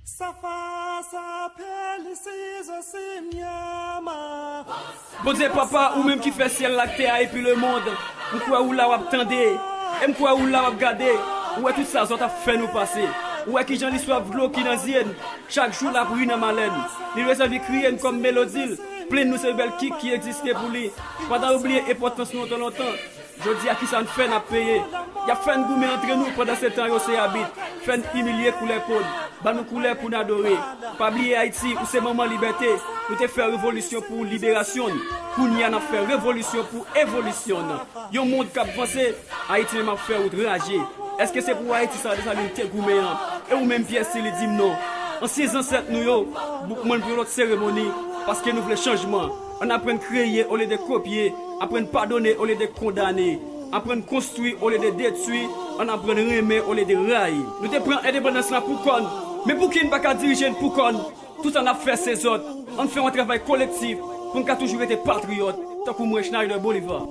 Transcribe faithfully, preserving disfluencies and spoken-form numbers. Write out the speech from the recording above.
Safa sa pelisizo simyama. Bondye papa, ou menm ki fè syèl la, tè a epi lemonn, m kwè ou la w ap tande, e m kwè ou la w ap gade. Ou wè tout sa zòt ap fè nou pase. Ou wè kijan listwa dlo ki nan zye n chak jou l ap ri nan malè n. Li rezève kriye n kòm melodi l. Plenn nou se bèl kik ki egziste pou li. Pandan yo bliye enpòtans nou lontan lontan, jodi a kisa n fè n ap peye. Y ap fè n goumen antre nou pandan se tan yo se abit. Fè n imilye koulè po n. Ban nou koulè pou n adore. Pa bliye Ayiti, ou se manman libète. Nou te fè revolisyon pou liberasyon n. Kounye a n ap fè revolisyon pou evolisyon n. Yon mond k ap vanse, Ayiti menm ap fè wout raje. Èske se pou Ayiti sa Desalin te goumen an? E ou menm Pyè Sili di m non. Ansyen zansèt nou yo boukman n pou yon lòt seremoni, paske nou vle chanjman. Ann aprann kreye olye de kopye, aprann padone olye de kondane, aprann konstwi olye de detwi, ann aprann renmen olye de rayi. Nou te pran endepandans la pou kò n, men pouki n pa ka dirije n pou kò n? Tout sa n ap fè se zòt. Ann fè yon travay kolektif pou n ka toujou rete patriyòt, tankou mwen Schneider Bolivar.